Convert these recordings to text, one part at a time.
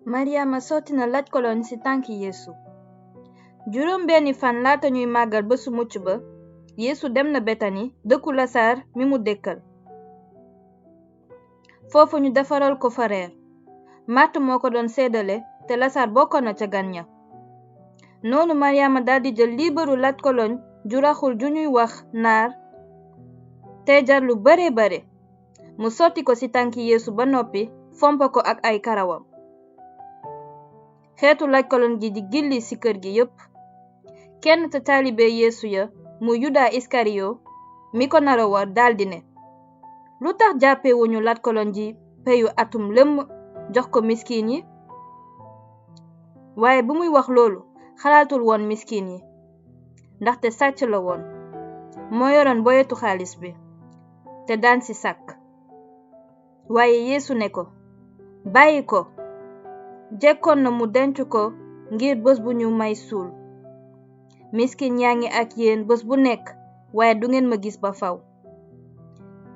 Mariama sotti na laj koloñ ci tànki Yeesu. Juróom benni fan laata ñuy màggal bésu mucc ba, Yeesu dem na Betani dëkku Lasaar mi mu dëkkal. foofu ñu defaral ko fa reer. Màrt moo ko doon séddale te Lasaar bokkoon na ca gan ña. noonu Mariama daldi jël liibaru laj koloñ ju raxul ju ñuy wax naar te jar lu bare mu sotti ko ci tànki Yeesu ba noppi fomp ko ak ay karawam. xeetu laj koloñ gi di gilli ci kër gi yépp. kenn te taalibe Yeesu ya mu Yuda Iskariyo mi ko nara war daldi ne, lu tax jàppewuñu laj koloñ ji peyu atum lëmm jox ko miskin yi? waaye bu muy wax loolu xalaatul woon miskin yi, ndaxte sàcc la woon. moo yoroon boyetu xaalis bi te daan ci sàkk. waaye Yeesu ne ko, bàyyi ko, jekkoon na mu denc ko ngir bés bu ñu may suul. miskin yaa ngi ak yéen bés bu nekk, waaye du ngeen ma gis ba faw.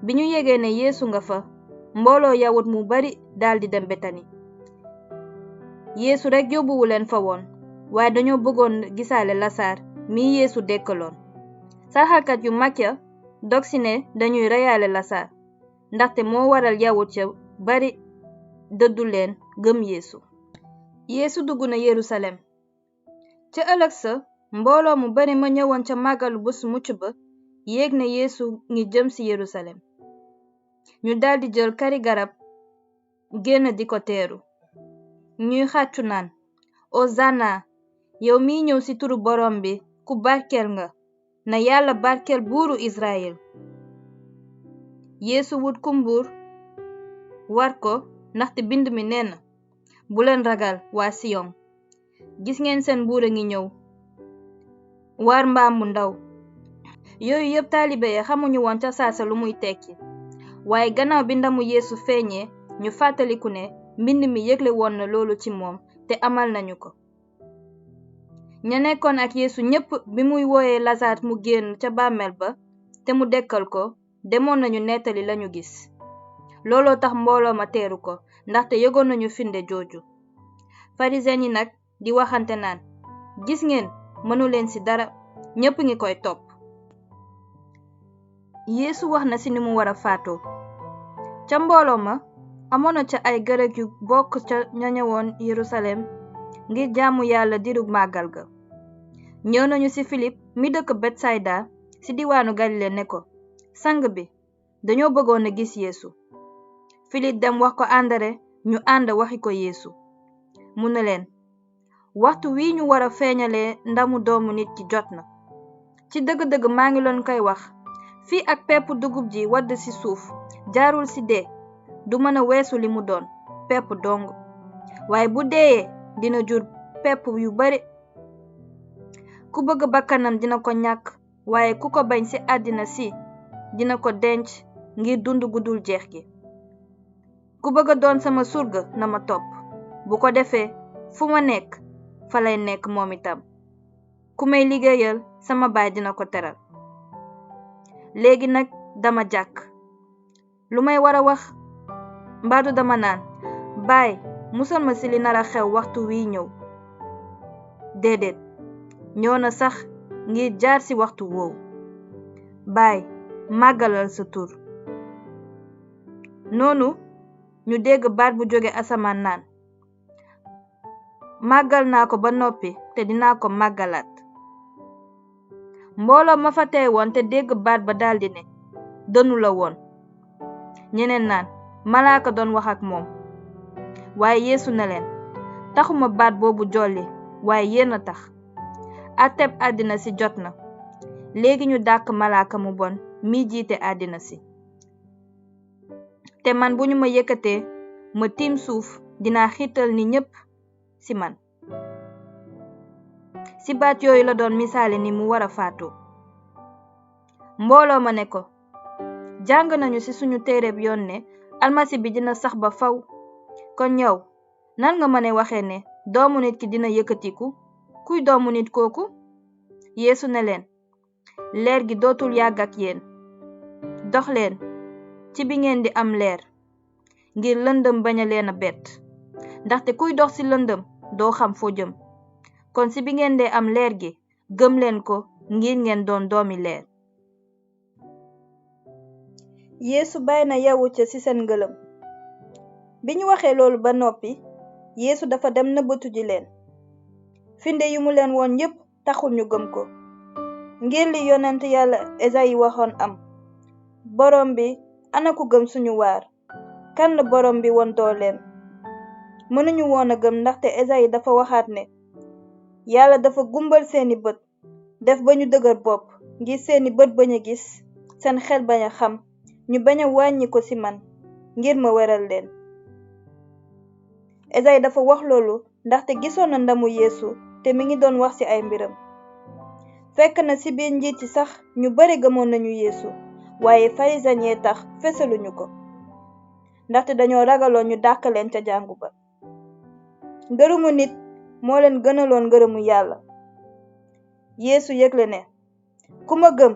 bi ñu yégee ne Yeesu nga fa, mbooloo yawut mu bari daldi dem Betani. Yeesu rekk yóbbuwu leen fa woon, waaye dañoo bëggoon gisaale Lasaar mi Yeesu dekkaloon. sarxalkat yu mag ya dog si ne dañuy reyaale Lasaar, ndaxte moo waral yawut ya bari dëddu leen gëm Yeesu. Yeesu dugg na Yerusalem. ca ëllëg sa, mbooloo mu bari ma ñëwoon ca màggalu bésu mucc ba yéeg ne Yeesu ngi jëm ci Yerusalem. ñu daldi jël kari garab génn di ko teeru. ñuy xàccu naan, Osana, yow miy ñëw ci turu borom bi, ku barkeel nga, na Yàlla barkeel buuru Israyil. Yeesu wut kumbuur war ko, ndaxte bind mi nee na, bu leen ragal waa Siyon, gis ngeen seen buur a ngi ñëw, war mbaam mu ndaw. yooyu yépp taalibe ya xamuñu woon ca saasa lu muy tekki, waaye gannaaw bi ndamu Yeesu feeñee ñu fàttaliku ne mbind mi yëgle woon na loolu ci moom te amal nañu ko. ña nekkoon ak Yeesu ñépp bi muy wooyee Lasaar mu génn ca bàmmeel ba te mu dekkal ko, demoon nañu nettali lañu gis. looloo tax mbooloo ma teeru ko, ndaxte yëgoon nañu firnde jooju. farisiyen yi nag di waxante naan, gis ngeen, mënuleen ci dara, ñépp ngi koy topp. Yeesu wax na ci ni mu war a faatoo. ca mbooloo ma amoon na ca ay gërëg yu bokk ca ña ñëwoon Yerusalem ngir jaamu Yàlla diiru màggal ga. ñëw nañu ci Filip mi dëkk Betsayda ci diwaanu Galile ne ko, sang bi, dañoo bëggoon a gis Yeesu. Filip dem wax ko Andare, ñu ànd waxi ko Yeesu. mu ne leen, waxtu wi ñu war a feeñalee ndamu doomu nit ki jot na. ci dëgg-dëgg maa ngi leen koy wax, fii ak pepp dugub ji wadd ci suuf jaarul ci dee, du mën a weesu li mu doon, pepp dong. waaye bu deeyee dina jur pepp yu bari. ku bëgg bakkanam dina ko ñàkk, waaye ku ko bañ ci àddina si dina ko denc ngir dund gu dul jeex gi. ku bëgg a doon sama surga na ma topp, bu ko defee fu ma nekk fa lay nekk moom itam. ku may liggéeyal sama baay dina ko teral. léegi nag dama jàkk. lu may war a wax? mbaadu dama naan, baay, musal ma ci li nar a xew waxtu wi ñëw? déedéet, ñëw na sax ngir jaar ci waxtu woowu. baay, màggalal sa tur. noonu ñu dégg baat bu jóge asamaan naan, màggal naa ko ba noppi te dinaa ko màggalaat. mbooloo ma fa teewoon te dégg baat ba daldi ne, dënnu la woon. ñeneen naan, malaaka doon wax ak moom. waaye Yeesu ne leen, taxuma baat boobu jolli, waaye yéen a tax. àtteb àddina si jot na. léegi ñu dàq malaaka mu bon mi jiite àddina si. te man bu ñu ma yëkkatee ma tiim suuf, dinaa xiital ni ñépp ci man. ci baat yooyu la doon misaale ni mu war a faatoo. mbooloo ma ne ko, jàng nañu ci suñu téereb yoon ne almasi bi dina sax ba faw. kon yow, nan nga mën a waxee ne doomu nit ki dina yëkkatiku? kuy doomu nit kooku? Yeesu ne leen, leer gi dootul yàgg ak yéen. dox leen ci bi ngeen di am leer, ngir lëndëm bañ a leen a bett, ndaxte kuy dox ci lëndëm doo xam foo jëm kon si bi ngeen dee am leer gi gëm leen ko ngir ngeen doon doomi leer. Yeesu bàyyi na yawut ya ci seen ngëlëm. bi ñu waxee loolu ba noppi Yeesu dafa dem nëbbatu ji leen. finde yi mu leen woon yépp taxul ñu gëm ko ngir li yonent yàlla Esayi waxoon am. borom bi ana ku gëm suñu waar kan la borom bi won dooleem. mënuñu woon a gëm ndaxte Esayi dafa waxaat ne yàlla dafa gumbal seeni bët def ba ñu dëgër bopp ngir seeni bët bañ a gis seen xel bañ a xam ñu bañ a wàññi ko ci man ngir ma weral leen. Esayi dafa wax loolu ndaxte gisoon na ndamu Yeesu te mi ngi doon wax ci ay mbiram. fekk na ci biir njiit yi sax ñu bare gëmoon nañu Yeesu waaye farisen yee tax fesaluñu ko ndaxte dañoo ragaloon ñu dàq leen ca jàngu ba. ngërëmu nit moo leen gënaloon ngërëmu yàlla. Yeesu yëgle ne ku ma gëm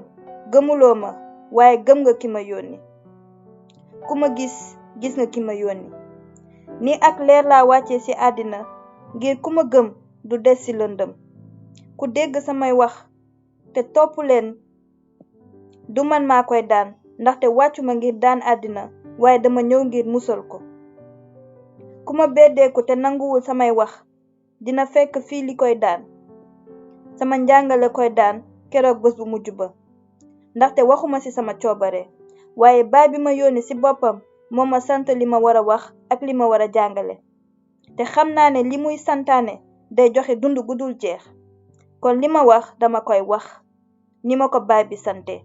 gëmuloo ma waaye gëm nga ki ma yónni. ku ma gis gis nga ki ma yónni. ni ak leer laa wàccee ci àddina ngir ku ma gëm du des ci lëndëm. ku dégg samay wax te topp leen du man maa koy daan ndaxte wàccuma ngir daan àddina waaye dama ñëw ngir musal ko. ku ma beddeeku te nanguwul samay wax dina fekk fii li koy daan. sama njàngale koy daan keroog bés bu mujj ba ndaxte waxuma ci sama coobare waaye baay bi ma yónni ci boppam moo ma sant li ma war a wax ak li ma war a jàngale te xam naa ne li muy santaane day joxe dund gu dul jeex kon li ma wax dama koy wax ni ma ko baay bi sante.